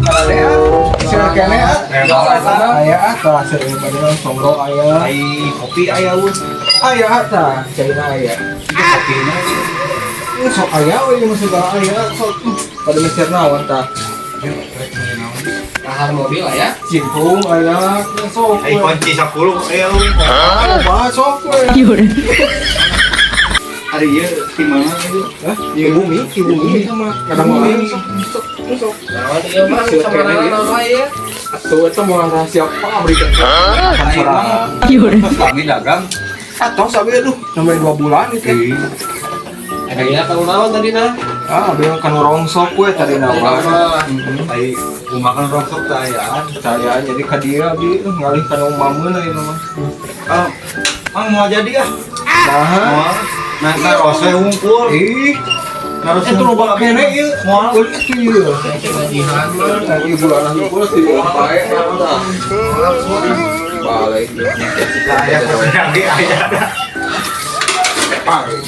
Karade ah. Sira keneh ah. Aya ah, tah seueur bade naon songro aya. Ai kopi aya weh? Aya ah tah, caina aya. Kopina. Sok aya we mah segala aya sok. Pada meser naon tah? Tahan mobil lah ya. Cingkung aya sok. Ai kunci 10 aya weh? Loba sok we. Ari ieu di mana ieu? Hah? Di bumi, di bumi sama kadang wae sok sok sok. Naon ieu mah sama naon wae ya. Atuh eta moal rahasia pabrik eta. Ai mah kami dagang. Atau sabi aduh, sampai 2 bulan itu. Ada tahu naon tadi nah? Ah, abi kan rongsok we tadi nama. Ai kumaha rongsok teh ayaan? Saya jadi ka dieu abi ngalih kana umameun ieu mah. Ah, mang moal jadi ah. Nah, Moal. Nah, naros we hungkul. Ih, Naros itu loba keneh ieu. Moal. Itu ieu. Gajihan mah. Nah, ieu bulanan hungkul sih bae tah. Balik. Aya ge aya. Balik.